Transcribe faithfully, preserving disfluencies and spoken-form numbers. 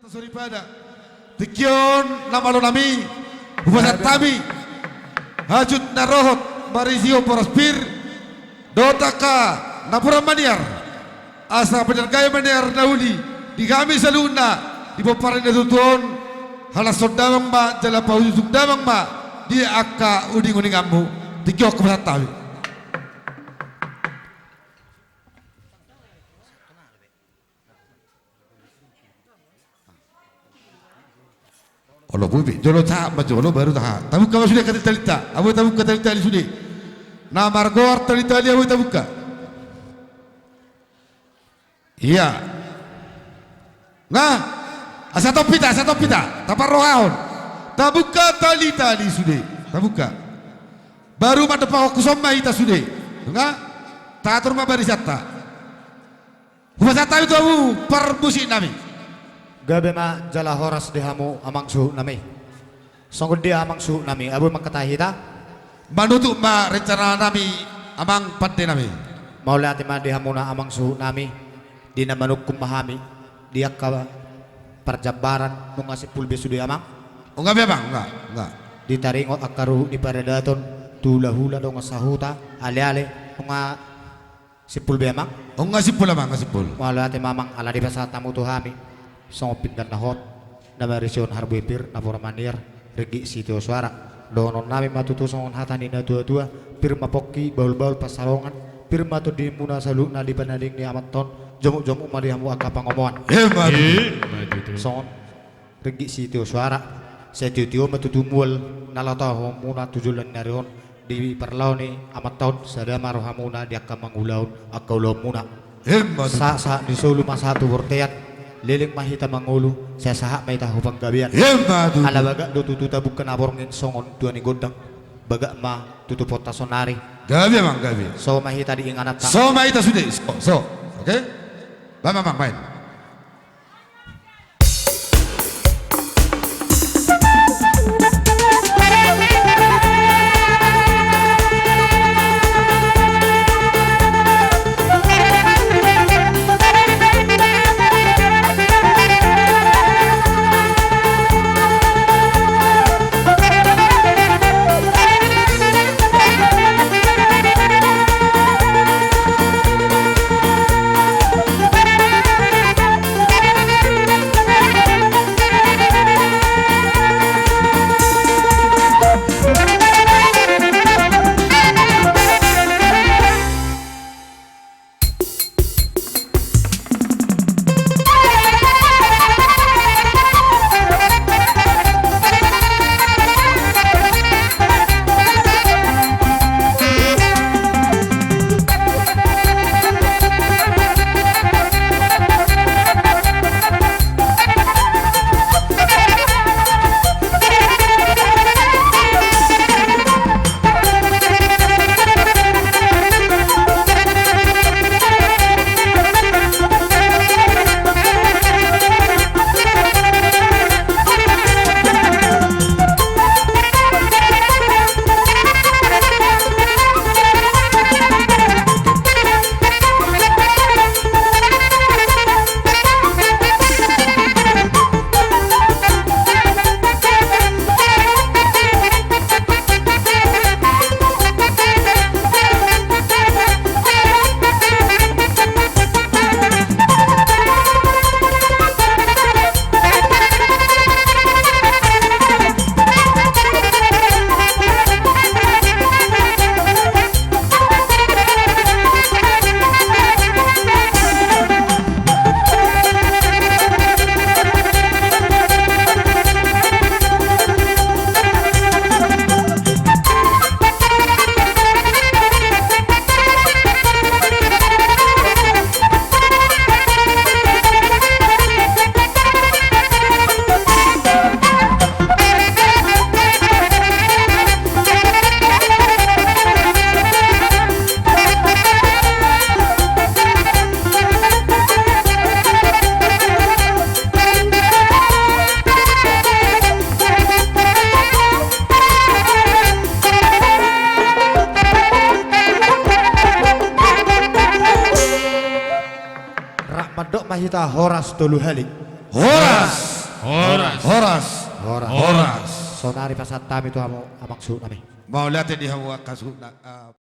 Soripada. Tingki on na malo nami, hupasahat hami hajut na rohot marisi horas pir, dohot angka napuran maniar, asa pinargaya maniar na uli di hami saluhutna di pomparan na tutu on, halashon damang ma jala paujujung damang ma di angka uninguninganmu. Tingki on hupasahat hami. Olo, boi be, jolo taha ma jolo baru taha. Tabuka ma sude angka talitalinta, abo tabuka talitalinta sude. Na margoar talitalinta abo tabuka. Ia. Nga. Asa tong hita, asa tong hita. Taparrohahon. Tabuka talitalinta sude. Tabuka. Baru mandok pangongkuson ma hita sude. Nga. Tator ma barisan ta. Hupasahat hami tu hamu parmusik nami. Gabe ma jala horas di hamu amang suhut nami. Songon dia amang suhut nami, abo mangkatai hita. Manutup ma rencana nami amang pande nami. Mauliate ma di hamuna amang suhut nami. Di na manungkun ma hami di angka parjambaran, nunga simpul be sude amang. Nunga be amang, nunga, nunga. Di taringot angka ruhut ni paradaton, tu hulahula dongan sahuta, aleale, nunga simpul be amang? Nunga simpul amang, nunga simpul. Mauliate ma amang ala dipasahat hamu tu hami songon pinggan na hot, na marisihon harbue pir, napuran maniar, ringgit sitio soara. Dohonon nami ma tutu songon hata ni natuatua, pir ma pongki, bahulbahul pansalongan, pir ma tondimuna saluhutna di pananding ni amanta on, jomukjomuk ma di hamu angka pangomoan. Emma tutu. Emma tutu. Songon ringgit sitio soara, satiotio ma tutu mual na laho tahuonmuna tu joloan ni ari on di parlao ni amanta on, sada ma rohamuna di angka mangulahon angka ulaonmuna. Emma tutu. Sahat, sahat ni solu ma sahat tu bortean, leleng ma hita mangolu, sai sahat ma hita hu panggabean. Emma tutu. Ala bagak do tutu tabuka na borngin songon tua ni gondang, bagak ma tutuponta saonari. Gabe amang, gabe. So ma hita di ingananta. So ma hita sude, so, so. Oke? Baen ma amang, baen. Rap mandok ma hita horas tolu hali. Horas! Horas. Horas. Horas. Horas. Saonari pasahat hami tu hamu amang suhut nami. Mauliate di hamu angka suhut na, ah,